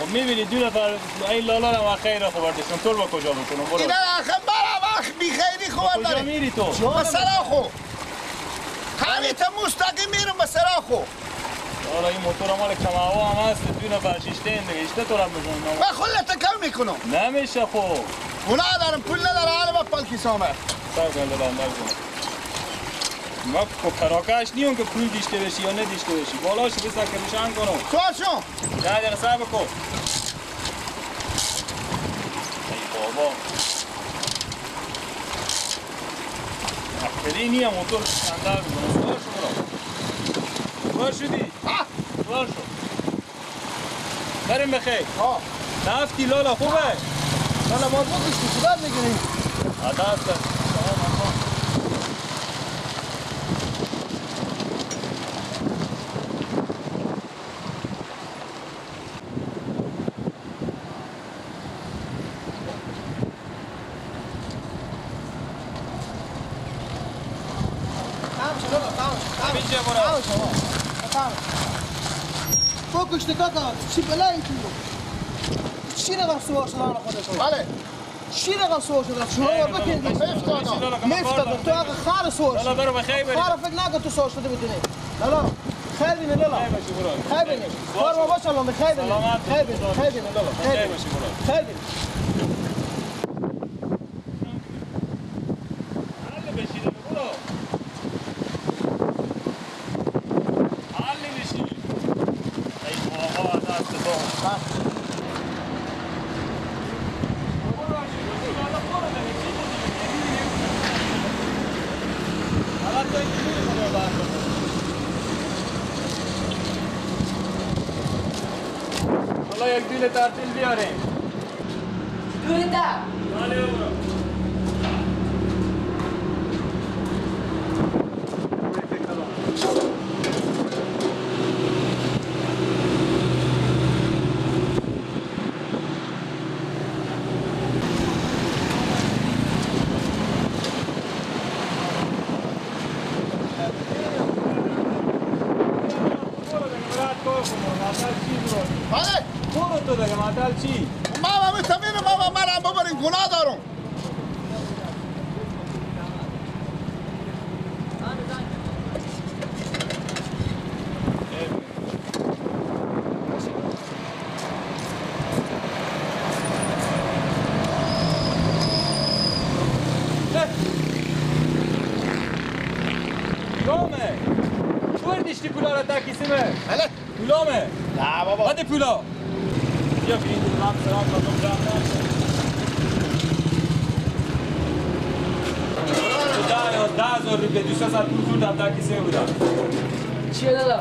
خب میبینی دو نفر این لالا رو من خیر خوردشون تو با کجا بکنم برو. اینا آخه برام آخ بی خیری خورد کجا میری تو؟ مثلا خو همین تا مستقیم میرم مثلا خو. حالا این موتور مال کم هوا هم هست دو نفر شیشته این دیگه اشته تو رو بزنم. من خودت کم میکنم. نمیشه خو. اونا ندارم پول ندارم حالا با پال کیسامه. سر کن لالا نزن. ما کراکش نیوم که پول دیشته بشی یا ندیشته بشی. بالاشو بسر که روشن کنم. سوار شو. ده دقیقه صبر کن. ای بابا. اکلی نیه موتور صندل میکنه. سوار شو برو. سوار شدی؟ سوار شو. بریم بخیر. ها. نفتی لالا خوبه؟ لالا ما بکشتی خدا میگیریم. دست بکشتی کاکا چی بلایی تو چی رقم سوار شدن خودشون؟ بله چی رقم سوار شدن؟ شما بکنید مفتادم تو آقا خار سوار شدی. خار فکر نکن تو سوار شده بدونی. لالا خیر بینه لالا خیر بینه کار ما باش الان خیر بینه خیر بینه خیر بینه لالا خیر بینه خیر بینه. یک دیل ترتیل بیاریم. دو لیتر. بله برو. بله برو تو دیگه معطل چی؟ ماما میتونم ماما مرم ببرین گناه دارم. پولامه بردیشتی پولا را تا کیسیمه؟ بله پولامه؟ نه بابا بده پولا. بیا بینید من سلام کردم جمع ده هزار روپیه 200 پول خوردم در کیسه بودم. چیه لالا؟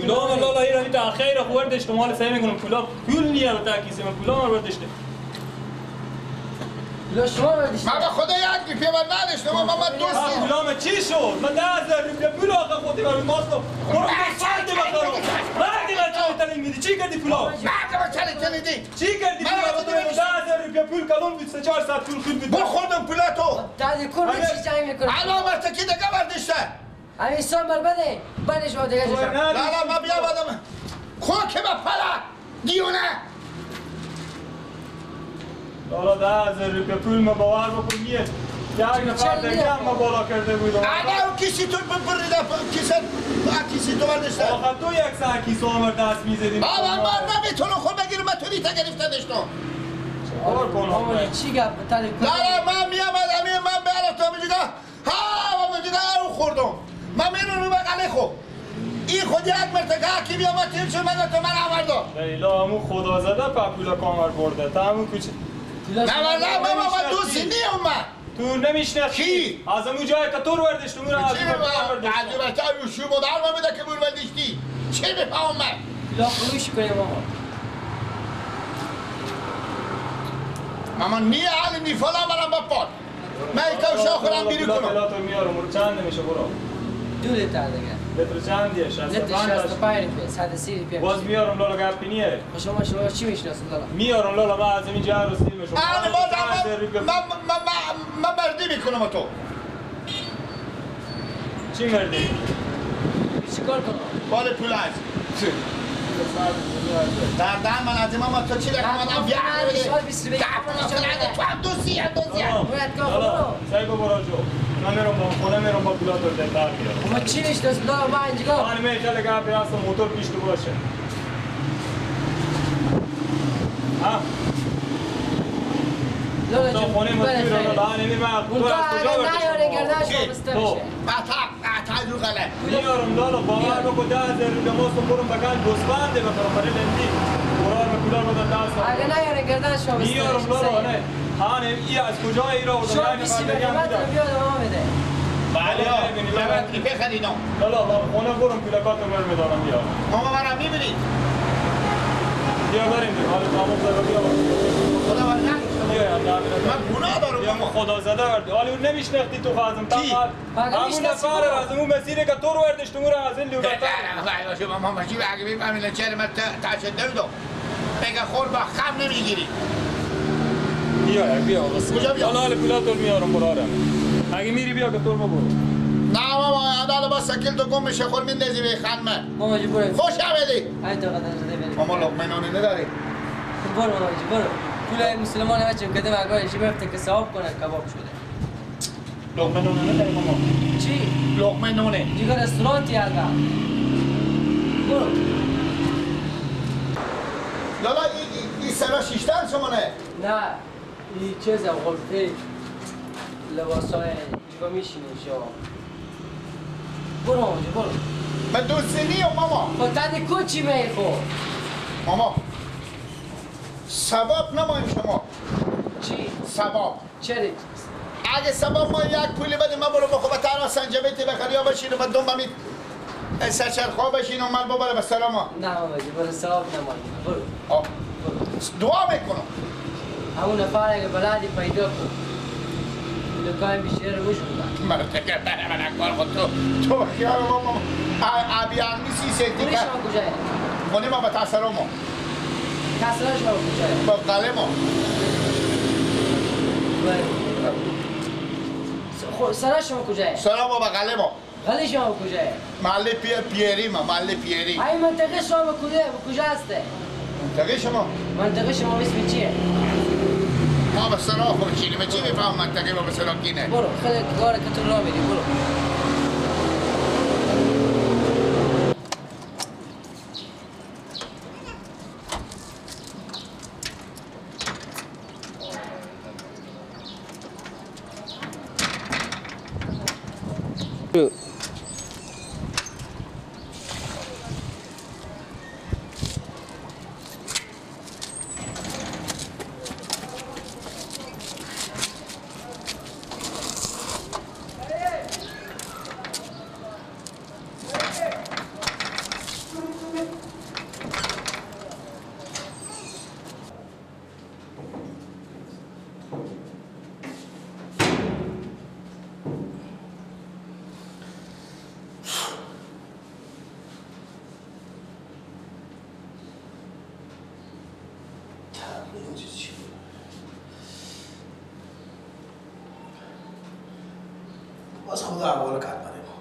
پولام لالا ایرانی تا خیر خوردش تو مال سعی میکنم پولا پول نیه تا کیسه من پولام برداشته. پولا شما برداشته؟ من به خدا یک روپیه من نداشتم من دوستی. پولام چی شد؟ من 10,000 روپیه پول آقا خودی برای ماستم. برو سرد بخرم. مردی من چه تلین میدی؟ چی کردی پولا؟ مرد من چه تلین میدی؟ چی کردی پولا؟ من 10,000 روپیه پول کلون بود 3-4 ساعت پول خود بود. بخوردم پولا تو. دادی کور چی جنگ میکنی؟ الان مرتکی دیگه برداشته. همین سال بر بده. بلش با دیگه شد. لا لا من بیا بعدم. خاک به پلا دیونه. لالا 10,000 روپیه پول ما باور بکن نیه. یک نفر دیگه هم ما بالا کرده بودم. اگر اون کسی تو بریده کیسه کیسی تو برداشته. آخه تو یک سر کیسه آمر دست میزدی. بابا من نمیتونم خود بگیرم من تو ریتا گرفته داشتم. چیکار کنم؟ چی گپ لا لا من میامدم من برم تو میگه ها من میگه رو خوردم. من میرم رو بغل خو. این خود یک مرتکه کی بیامد تیر شد من تو من آوردم. لیلا همون خدا زده پاپولا کامر برده. تا همون کوچه. نه نه من دوستی نیومد. تو نمیشناختی؟ کی؟ از اون جایی که تو رو برداشت اون رو از چی به از شو مادر من میده که بور برداشتی چی بفهمم من؟ لا فروش کنیم بابا. ماما نی علی نی فلان منم با پات. من ایکو شاخرم بیری کنم. لا تو میارم رو چند نمیشه برو. 2 لیتر دیگه. لیتر چندیه؟ 65 روپیه 130 روپیه. باز میارم لالا گپی نیه. شما چی میشناسید لالا؟ میارم لالا من از این جهر رو سیل میشم. من مردی میکنم تو. چی مردی؟ چیکار کنم؟ بال پول از. دردن من از ما تو چی رقم بیا تو هم دوستی هم دوستی سعی کو برو جو من میرم با خونه میرم با پولا تو در میارم ما چی میشناسم لالا من اینجا من میخوام که پیاس موتور پیش تو باشه ها لالا تو خونه ما میرم لالا نمی من تو از کجا نیاره گردنش وابسته میشه قطع رو غلط میارم لالا باور بکن 10,000 روپیه ماست برم بگن گوسفنده بخرم برای لندی قرار به پولا رو دست اگه نیاره گردنش وابسته میارم لالا نه ها نه ای از کجا ای را شما 20 میلیون بیاد ما بده بله بخریدم لالا خونه برم پولاکاتو برمیدارم بیا ماما مرا میبینید بیا بریم دیگه حالا تمام زده بیا خدا من من گناه دارم یا خدا زده وردی حالا اون نمیشناختی تو خازم تا همون نفر از اون مسیره که تو رو وردش تو رو از این لوگا نه نه ما ماشی اگه بفهمیدن چرا من تاشنده بودم بگه خور با خم نمیگیری بیا بیا کجا بیا حالا پولا تو میارم برارم اگه میری بیا که تو رو برو نه بابا حالا با سکیل تو گم میشه خور میندازی به خنمه ماما جی برو خوش آمدی ای تو قدر زده بری ماما لقمه نانی نداری برو ماما جی برو پول مسلمان بچه کدم اگه بفته که ثواب کنه کباب شده لقمه نونه نداری ماما چی لقمه نونه دیگه رستورانتی آقا برو لالا این سرا شیشتر شما نه نه این چیز غرفه لباسای اینجا میشینی شما برو ماما برو من دوستی نیم ماما خب تنی کوچی میخو ماما ثواب نمایم شما چی؟ ثواب چرا؟ اگه ثواب ما یک پولی بده من برو بخو به تنها سنجبیتی بخری یا بشین و دنبم این سرچرخواه بشین و من ببره به سلامه نه ماما جی برو ثواب نمایم برو دعا میکنم همون نفر اگه بلدی پیدا کن لکای بیشتر رو بودن مرتکه بره من اکبر خود تو خیال ماما ابی عمی سی سنتی خونه شما کجایه؟ خونه ما به تسرا ما تسرا شما کجایه؟ با قله ما سرا شما کجایه؟ سرا ما به قله ما قله شما کجایه؟ محله پیری ما محله پیری این منطقه شما کجا هسته؟ منطقه شما؟ منطقه شما اسم چیه؟ ما به سرا خوشینیم چی میفهم منطقه ما به سرا کینه؟ برو خیلی کار که تو راه میری برو باز خدا حواله کرد برای ما.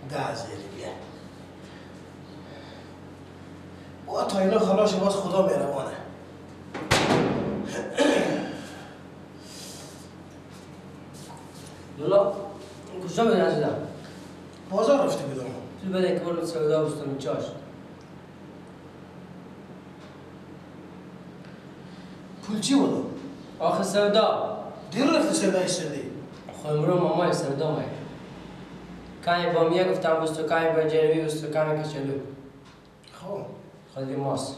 ده زیری بیا با تا اینا خلاص باز خدا مهربانه. لالا کجا بودی عزیزم؟ بازار رفته بودم. تو بده که برو سودا بستم چاش. پول چی بود؟ آخه سودا. دیر رفتی سودا ایستادی؟ خب مامای سودا مای. کمی بامیه گفتم بستو، کمی بنجروی بستو، کمی کچلو. خب خیلی ماست.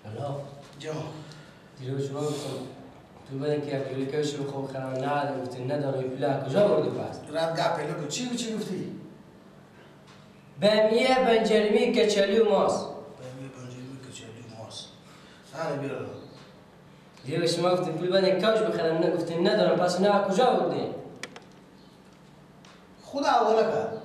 لالا جان دیروز شما گفتم تو بده که یک کیلو کش بخو بخرم نه گفتی ندارم پول کجا بردی پس؟ رد گپ پلو چی چی گفتی؟ بامیه بنجرمی کچلو ماست. بامیه بنجرمی کچلو ماست. نه بیار. دیگه شما گفتی پول بده کاش بخرم نه گفتی ندارم پس نه کجا بردی؟ خدا حواله کرد.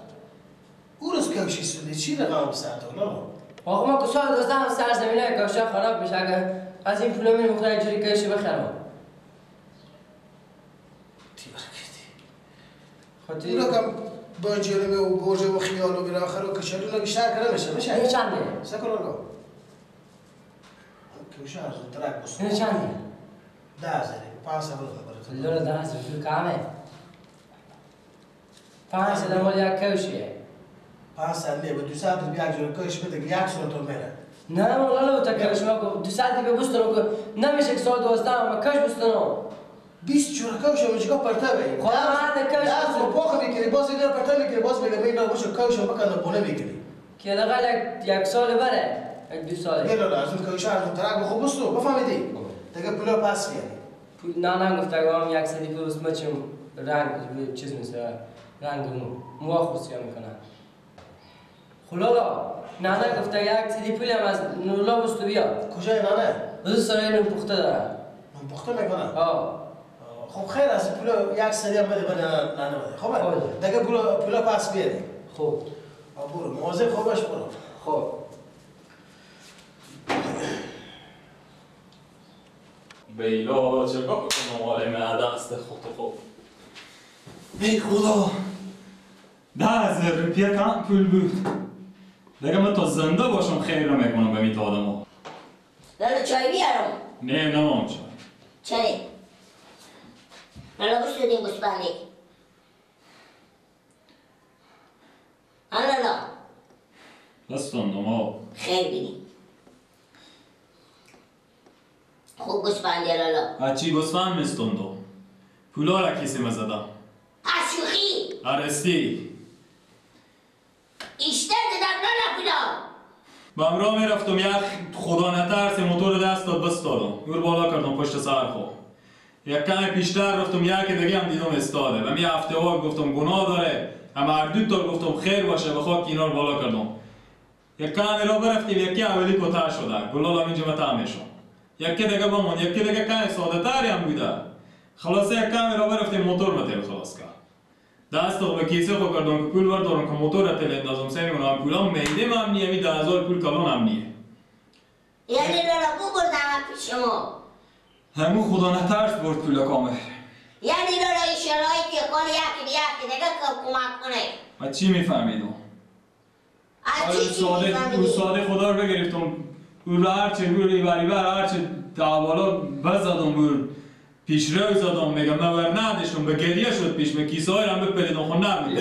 او روز کوشی سوده چی رقم سر تو لالا؟ آقا ما که سال 12 هم سرزمینه کوشا خراب میشه اگه از این پولا میرم خدا اینجوری کوشی بخرم. خاطر اون رقم با جرمه و گوجه و خیال و بالاخره و کچالو بیشتر کرده میشه میشه. اینو چنده؟ سکر لالا. کوشا ارزون ترک بس. اینو چنده؟ 10,000 500 برات. لالا 10,000 پول کمه. 500 مال یک کوشیه. 500 نه به 200 روپیه یک جور کوش بده که یک سال تو میره. نه لالا تا کوش ما 200 دیگه بستنم که نمیشه که سال 12 ما کوش بستنم. 20 جور کوش هم چیکار پرته بی. خدا من کوش دست رو پاک میکنی باز اینا پرته میکنی باز میگه اینا باشه کوش هم بکنه پونه میکنی. که حداقل یک سال بره یک دو ساله. نه لالا از اون کوش ارزون ترک بخو بستو بفهمیدی. دیگه پولا پس میاری. نه نه گفت اگه هم یک سری پول بس ما چیم رنگ چیز میشه رنگ مو خوصیا میکنن. خلالا نه نه گفت یک سری پول هم از نولا بستو بیا. کجای نانه؟ بزرگ سرای نون پخته دارن. نون پخته میکنن؟ آه. خب خیر از پول یک سری هم بده بده نه نه بده. خب دیگه پولا پس بیاری. خب. برو مواظب خوب باش برو. خب. بیلا چگاه کنم آله دست خود خوب. ای خدا 10,000 روپیه کم پول بود. دیگه من تا زنده باشم خیر رو میکنم به میت آدم ها. لالا چای بیارم؟ نه نمام چای. چای لالا گوش دادیم گوسفندی. لالا بستندم ها. خیر بینی. خوب گوسفندی لالا. از چی گوسفند میستندم؟ پولا را کیسه مزدم. از شوخی؟ ارستی. ایشتر دادم لالا پولا. با امرا میرفتم یک خدا نترس موتور دست داد بستادم. اور بالا کردم پشت سر خود. یک کم پیشتر رفتم یک دیگه هم دیدم استاده. و می هفته ها گفتم گناه داره. اما هر دو تا گفتم خیر باشه به خاک اینا رو بالا کردم. یک کم را برفتیم یکی اولی کتر شده. گلال هم اینجا متهم شد. یکی دیگه بمون یکی دیگه کم ساده تری هم بوده. خلاصه یک کم را برفتیم موتور متل خلاص کرد. دست به کیسه خو کردم که پول بردارم که موتور را تل اندازم سه میمونم پولام میده هم نیه می 10,000 پول کلان هم نیه. یعنی لالا بو بردم پیش شما. همون خدا نترس برد پول کامل. یعنی لالا این شرایطی کار یکی یکی دیگه کمک کنه. من چی میفهمیدم؟ از چی میفهمیدی؟ ساده خدا رو بگرفتم او را هرچه بور بری بر هرچه دعوالا بزدم بور پیشرو زدم میگم من ور نداشتم به گریه شد پیش من کیسه های رو بپریدم خب نبود.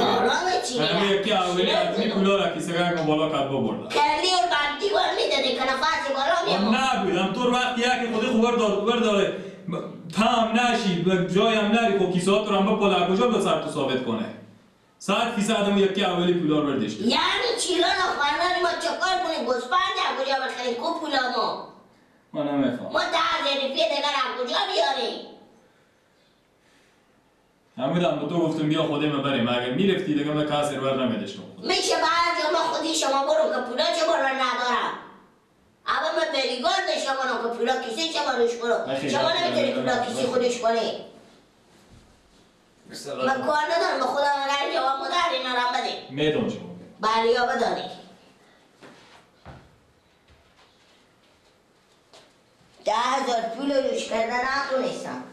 من یکی اولی ادمی پولا را کیسه گرگم بالا کرد ببردم. کردی و بعد دیوار میدادی که نفس بالا میمون. نبود هم طور وقتی یکی خودی خوب برداره تام نشی به جایم نری خب کیسه ها تو رو هم بپاله کجا به سر تو ثابت کنه. 100% هم یکی اولی پولا رو برداشت. یعنی چی لالا خواندن ما چکار کنیم گوسفند از کجا بخریم کو پولا ما؟ من نمیفهم. ما 10,000 روپیه دیگر از کجا بیاریم؟ همودم به تو گفتم بیا خودم بریم اگر میرفتی دیگه من کسی رو بر نمیداشتم. میشه بعد ما خودی شما برو که پولا چه بالا ندارم. اما من بریگارد شما رو که پولا کیسه شما روش برو. شما نمیتونی پولا کیسه خودش کنی. من کار ندارم به خدا رنگ جواب مادر اینا رو بده. میدونم شما. بله یا بدانی. 10,000 پول روش کردن نتونستم.